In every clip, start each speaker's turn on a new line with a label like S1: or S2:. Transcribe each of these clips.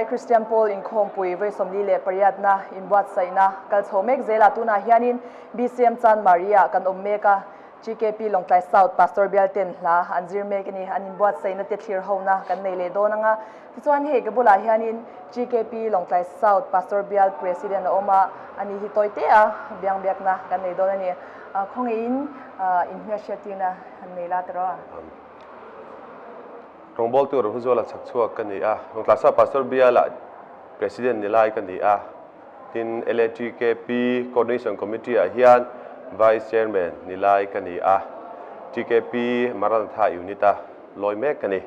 S1: Kristian Pawl inkhawmpui vawi 48na inbuatsaihna kal chho mek zelah tunah hianin BCM Chanmari ah kan awm mek a, GKP Lawngtlai South Pastor bial ten hla an zir mek a ni. An inbuatsaihna te thlir hona kan nei leh dawn ang a. Tichuan hei ka bulah hianin GKP Lawngtlai South Pastor bial President a awm a, ani hi tawi te a biang biakna kan nei dawn a ni. Khawngaihin inhmelhriattirna han nei la tawh a.
S2: Rawngbawltu Rohuzuala chhakchhuak ka ni a, Lawngtlai South Pastor bialah President ni lai ka ni a. Tin, LATKP Coordination Committee ah hian Vice Chairman ni lai ka ni a, TKP Maranatha Unit a lawi mek ka ni.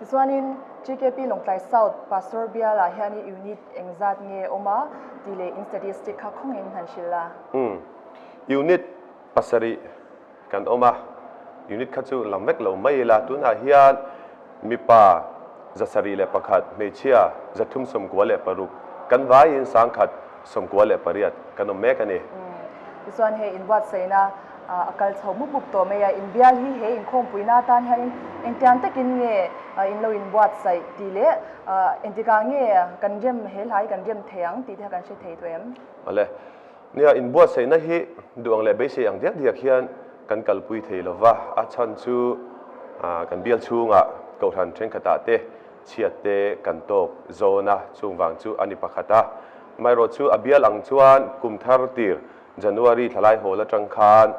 S1: Tichuanin, TKP Lawngtlai South Pastor bial ah hian unit engzat nge awm a tih leh in statistic kha khawngin han hrilh a.
S2: Unit pasarih kan awm a, unit kha chu lam vek lo mai ila, tunah hian mipa 701, hmeichhia 396, kan vaiin 198 kan awm mek a ni.
S1: Tichuan hei inbuatsaihna a kal chho mup mup tawh mai a, inbial hi he inkhawmpuina atan hianin engtiang takin nge in lo inbuatsaih tih leh engtikah nge kan rem he hlai kan rem thei ang tih te kha kan hre thei tawh em?
S2: Awle. Nia, inbuatsaihna hi duh ang leh beisei ang diak diak hian kan kalpui thei lo va, a chhan chu kan bial chhungah kohhran thenkhatah te chhiat te kan tawk zawn a, chung vang chu a ni pakhat a. Amaherawh chu a bial ang chuan kum thar tir January thlalai hawl atang khan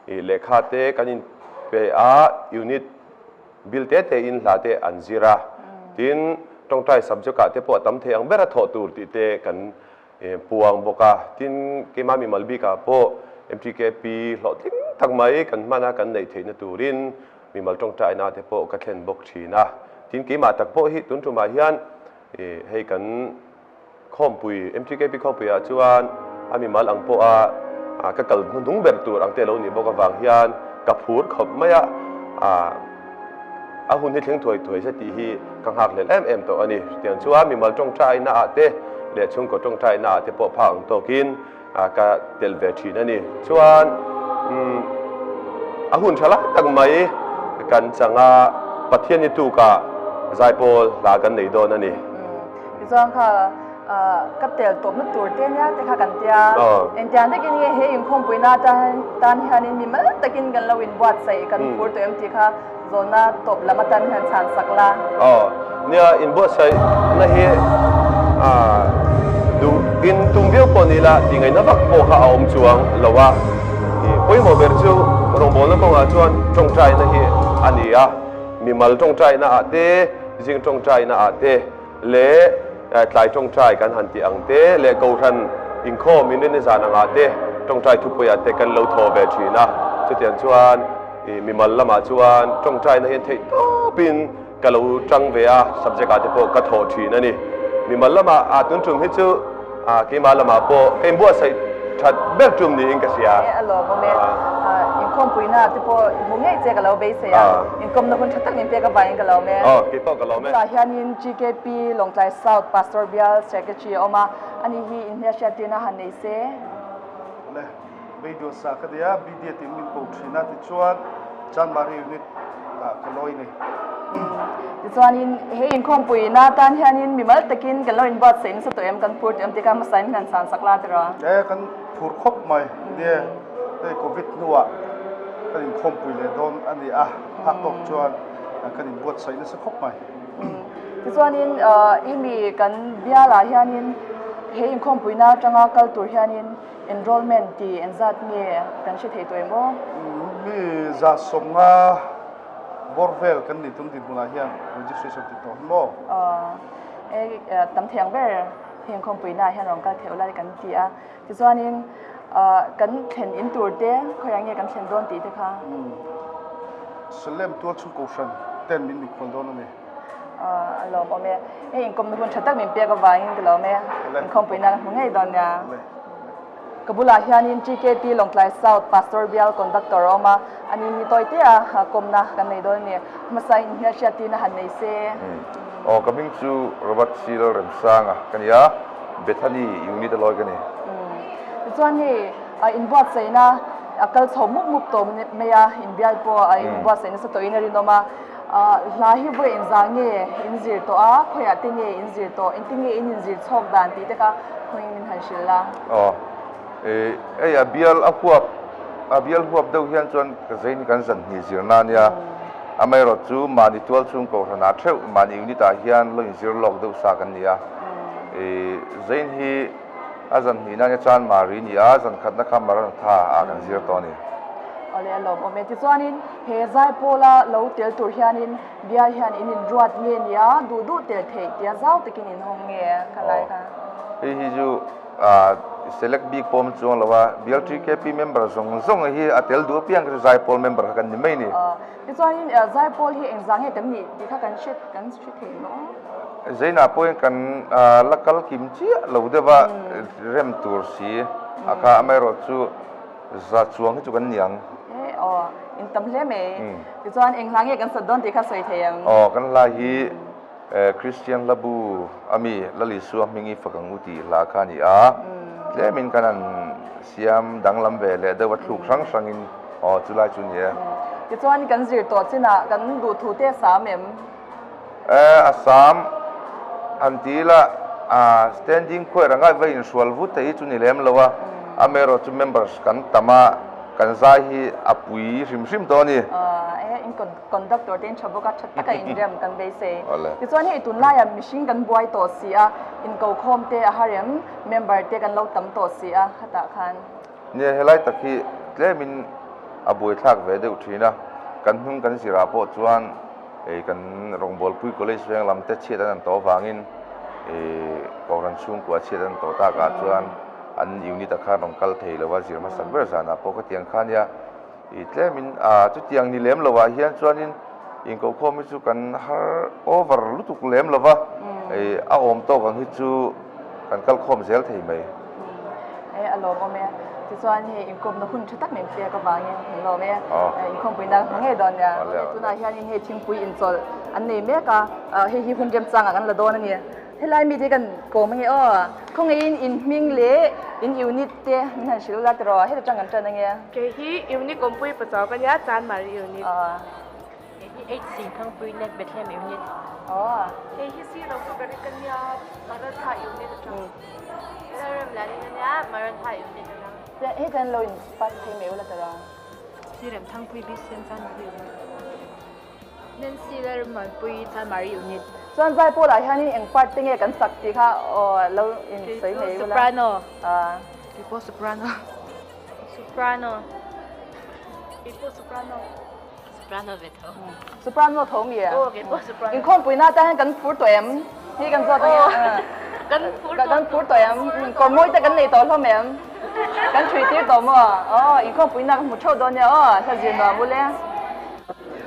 S2: lehkha te kan inpe a, unit bil te te in hla te an zir a, tin tawngtai subject ah te pawh a tam thei ang bera thawh tur tih te kan Puang bawk a, tin keimah mimal bikah pawh MTKP hlawhtling tak mai kan hman a, kan neih theihna turin mimal tawngtaina te pawh ka thlen bawk thin a. Tin keimah tak pawh hi tun tumah hian hei kan khawmpui MTKP khawmpuiah chuan a mimal ang pawha ka kal hnuhnung ber tur ang te lo nih bawk avang hian ka phur khawp mai a. A hun hi thleng thuai thuai se tih hi ka nghak hlel em em tawh a ni. Chutiang chuan mimal tawngtaina ah te leh chhungkaw tawngtaina ah te pawh phak ang tawkin ka tel ve thin a ni. Chuan a hun tha lai tak mai kan chang a, Pathian ni tukah zaipawl hla kan nei dawn a ni.
S1: Tichuan kha ka tel tawpna tur te nia te kha kan tia. Engtiang takin nge he inkhawmpuina tan hianin mi mal takin kan lo inbuatsaih kan phur tawh em tih kha zawhna tawp lam atan hian chhan sak la.
S2: Aw, nia inbuatsaih na hi duh in tum viau pawh ni la tih ngaihna vak pawh kha a awm chuang lo a. Pawimawh ber chu rawngbawlna kawngah chuan tawngtaina hi a ni a, mimal tawngtaina ah te, zing tawngtaina ah te, leh tlai tawngtai kan han tih ang te leh kohhran inkhawm inrinni zan angah te tawngtai thupuiah te kan lo thaw ve thin a. Chutiang chuan mimal lamah chuan tawngtaina hian theih tawpin ka lo tang ve a, subject ah te pawh ka thawh thin a ni. Mimal lamah a tun tum hi chu keimah lamah pawh ka inbuatsaih that ber tum niin ka hria.
S1: A lawmawm e. Inkhawmpuina te pawh hmu ngei che ka lo beisei a. Inkawmna hun tha tak min pek avangin ka lawm e.
S2: Aw, kei pawh ka lawm e.
S1: Tunah hianin GKP Lawngtlai South Pastor Bial Secretary a awm a, ani hi inhmelhriattirna han nei se.
S3: Le, Beiduah sa ka nia, BD tiin min ko thin a, tichuan Chanmari Unit ah ka lawi nei.
S1: Tichuanin he inkhawmpuina atan hianin mimal takin kan lo inbuatsaih nasa tawh em, kan phur tawh em tih kha hmasain min han chhan sak la tiraw?
S3: E, kan phur khawp mai nia. Hei Covid hnuah kan inkhawmpui leh dawn a ni a, phak tawk chuan kan inbuatsaih nasa khawp mai.
S1: Tichuanin hemi kan bialah hianin he inkhawmpuina atanga kal tur hianin enrollment tih engzat nge kan hre thei tawh em aw?
S3: Mi 150 bawr vel kan ni tum dinhmunah hian registration ti tawh hi maw?
S1: Aw, tam thei ang ber he inkhawmpuinaah hian rawn kal theih ula kan ti a. Tichuanin kan thlen in tur te khawiah nge kan thlen dawn tih te kha.
S3: Salem tual chhung kohhran ten min mikhual dawn a ni.
S1: A lawmawm e. Hei inkawmna hun tha tak min pek avangin ka lawm e. Inkhawmpuina ka hmu ngei dawn nia. Ka bulah hianin TKP Lawngtlai South Pastor Bial Conductor a awm a, ani hi tawi tea kawmna kan nei dawn a ni. Hmasa in hmelhriattirna han nei se.
S4: Aw, ka hming chu Robert Seal Remsanga ka ni a, Bethany unit a lawi ka ni.
S1: Tichuan hei inbuatsaihna a kal chho mup mup tawh mai a, inbial pawh a inbuatsaih nasa tawhin a rinawm a. Hla hi vawi engzah nge in zir tawh a, khawiah te nge in zir tawh, engtin nge in inzir chhawk dan tih te kha khawiin min han hrilh la.
S4: Aw, hei a bial a huap, a bial huap deuh hian chuan ka zein hi kan zan hnih zirna a nia. Amaherawh chu mahni tual chhung kohhranah theuh mahni unit ah hian lo inzir lawk deuh sa kan ni a. Zein hi A zan hnihna nia chuan Mari ni a, zan khatna kha Maranatha ah kan zir tawh a ni.
S1: Awle a lawmawm e. Tichuanin he Zaipawla lo tel tur hianin bial hian in inruat nge nia duh duh tel theih tia zau takin in hawng nge kha lai kha?
S4: Hei hi chu select bik pawh awm chuang lo a, bial TKP member zawng zawng hi a tel duh apiang kha chu Zaipawl member kha kan ni mai a ni.
S1: Tichuanin Zaipawl hi engzah nge kan nih tih kha kan hre kan hre thei maw?
S4: Zainah pawhin kan la kal kim chiah lo deuh a, rem tur si a kha amaherawh chu za chuang hi chu kan ni ang.
S1: E aw, in tam hle mai. Tichuan eng hla nge kan sat dawn tih kha sawi thei ang.
S4: Aw, kan hla hi Kristian hla bu ami Lal Isua hming i fak ang u tih hla kha a ni a, tlemin kan han siam danglam ve leh deuh a thluk hrang hrangin aw chulai chu a ni e.
S1: Tichuan kan zir tawh chinah kan duhthu te a sam em?
S4: Assam han ti ila standing choir anga va inhrual vut thei hi chu ni lem lo a, amaherawh chu members kan tam a, kan zai hi a pui hrim hrim tawh a ni.
S1: E in conductor te in tha bawk a, tha taka inrem kan beisei. Tichuan hei tunlaiah mihring kan buai tawh si a, inkokhawm te a harem member te kan lo tam tawh si a, hetah khan.
S4: Nia, helai tak hi tlemin a buaithlak ve deuh thin a, kan hnung kan zirah pawh chuan hei kan rawngbawlpui college veng lam te chhiat an an tawh avangin Kohhran chhungkua chhiat an tawh takah chuan an unit ah khan rawn kal thei lo a, zir hmasak ber zanah pawh khatiang kha nia tlemin chutiang ni lem lovah hian chuanin inkohkhawm hi chu kan har over lutuk lem lova, a awm tawk ang hi chu Kan kal khawm zel thei mai.
S1: E a lawmawm e. Tichuan hei inkawmna hun tha tak min pek avangin kan lawm e. Inkhawmpuina ka hmu ngei dawn nia. Tunah hianin hei thingpui inchawlh an nei mek a, hei hi hun remchangah kan la dawn a ni. Helai mite kan kawm ange aw. Khawngaihin in hming leh in unit te min han hrilh ula tiraw heta tang kan tan ange.
S5: Kei hi unit kawmpui pachau ka nia, Chanmari unit.
S6: Hei hi H Singthangpui Net Bethlehem Unit.
S1: Aw.
S5: Hei hi C Ropu Garik a nia, Maratha Unit atang.
S6: Lalrem Lalin a nia, Maratha Unit atang.
S1: Hei kan lo in pass thei mai ula tara.
S6: C Remthangpui BCM Chanmari Unit. Nancy Lalremmuanpui Chanmari Unit.
S1: Chuan zai pawlah hianin eng part te nge kan sak tih kha aw lo in sawi mai ula.
S6: Soprano.
S1: Aw.
S6: Keipawh soprano. Soprano.
S5: Keipawh soprano.
S6: Soprano ve tho.
S1: Soprano tho mi e.
S6: Aw kei pawh soprano.
S1: Inkhawmpui na atan hian kan phur tawh em? Hi kan zawt ange.
S6: Kan phur tawh.
S1: Kan phur tawh em? Kawr mawi te kan nei tawh hlawm em? Kan thui tir tawh maw? Aw inkhawmpui na ka hmu theuh dawn nia aw hla zir nuam ule.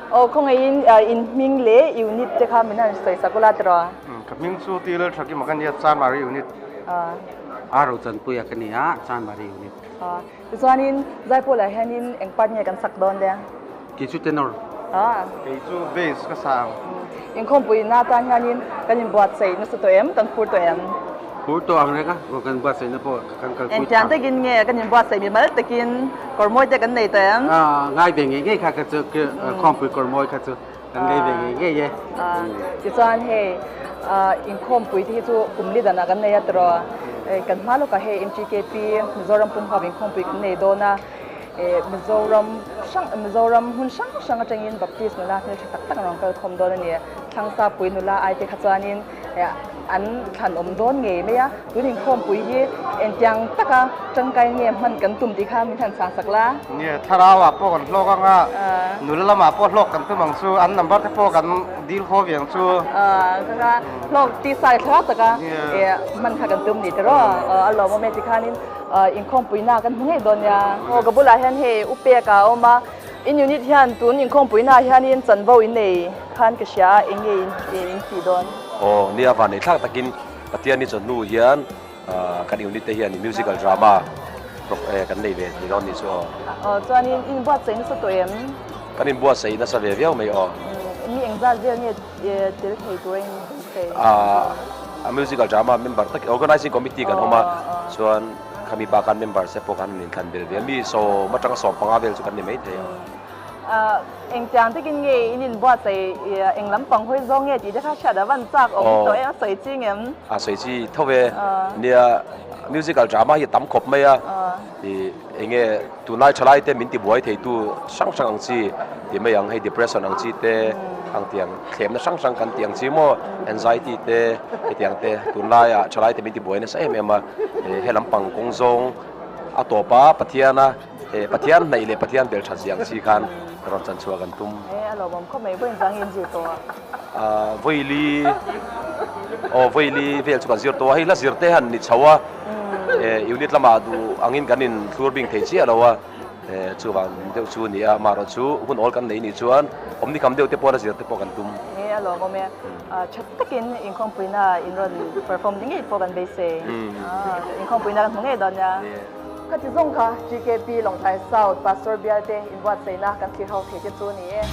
S1: Aw khawngaihin in hming leh unit te kha min han sawi sak ula tiraw?
S3: Ka hming chu Ti Lalthakima ka nia Chanmari unit.
S7: A Rochanpuia ka nia Chanmari unit.
S1: Tichuanin Zaipawlah hianin eng part nge kan sak dawn le?
S7: Kei chu tenor.
S1: Ah.
S3: Kei chu bass ka sa ang.
S1: Inkhawmpui na atan hianin kan inbuatsaih nasa tawh em? Kan phur tawh em?
S7: Phur tawh ang reng a, kan buatsaihna pawh kan kalpui
S1: tha. Engtiang takin nge kan inbuatsaih mimal takin kawr mawi te kan nei tawh em?
S7: Ah, ngai ve ngei ngei kha ka chu khawmpui kawr mawi kha chu kan lei ve ngei ngei e.
S1: Tichuan hei inkhawmpui te hi chu kum li danah kan nei a tiraw. Kan hma lawkah hei MTKP Mizoram pumhap inkhawmpui kan nei dawn a, Mizoram hrang Mizoram hmun hrang hrang atangin Baptist nula hmeltha tak tak an rawn kal khawm dawn a ni. Thlangsapui nula ai te kha chuanin an thlan awm dawn ngei mai a, tun inkhawmpui hi engtiang taka tangkai nge hman kan tum tih kha min han chhang sak la.
S3: Nge, thlarau ah pawh kan hlawk ang a, nula lamah pawh hlawk kan tum ang chu, an number te pawh kan deal haw ve ang chu.
S1: Ka kha hlawk tisa leh thlarau taka hman kha kan tum ni tiraw, a lawmawm e tikhanin inkhawmpui na kan hmu ngei dawn nia. Aw ka bulah hian hei U Peka a awm a. In unit hian tun inkhawmpui naah hianin chanvo in nei khan ka hria a, eng nge in tih dawn?
S2: Aw, nia van nei thlak takin Pathian ni chawhnu hian kan unit te hian musical drama kan nei ve thei dawn nih chu aw.
S1: Aw, chuanin in inbuatsaih nasa tawh em?
S2: Kan inbuatsaih nasa ve viau mai aw.
S1: Mi engzat vel nge tel thei tura in beisei?
S2: A musical drama member tak organizing committee kan awm a, chuan Khami bak an member se pawh kan han inthlan vel ve a, mi sawm atanga 15 vel chu kan ni mai thei a.
S1: Engtiang takin nge in inbuatsaih eng lampang hawi zawng nge tih te kha hriat a van chak awm tawh em a sawi chi ngem?
S8: A sawi chi tho e. Nia musical drama hi a tam khawp mai a. Ih eng nge tunlai thalai te min tibuai theitu hrang hrang ang chi tih mai ang hei depression ang chi te ang tiang thlemna hrang hrang kan tih ang chi maw anxiety te hetiang te tunlaiah thalai te min tibuai nasa em em a. He lampang kawng zawng a tawp a Pathiana Pathian hnaih leh Pathian bel that ziang chi khan rawn chan chhuah kan tum.
S1: E a lawmawm khawp mai vawiin zang in zir tawh a.
S8: Vawili aw vawili vel chu kan zir tawh a, hei hla zir te han ni chho a, unit lamah duh angin kan in thlur bing thei chiah lo a, chuvang deuh chu a ni a, amaherawh chu hun awl kan nei nih chuan awmni kam deuh te pawh la zir te pawh kan tum.
S1: E a lawmawm e, tha takin inkhawmpuina in rawn perform ni ngei pawh kan beisei, inkhawmpuina kan hmu ngei dawn nia. Khati zawng kha GKP Lawngtlai South Pastor Bialte inbuatsaihna kan thlir ho thei te chu a ni e.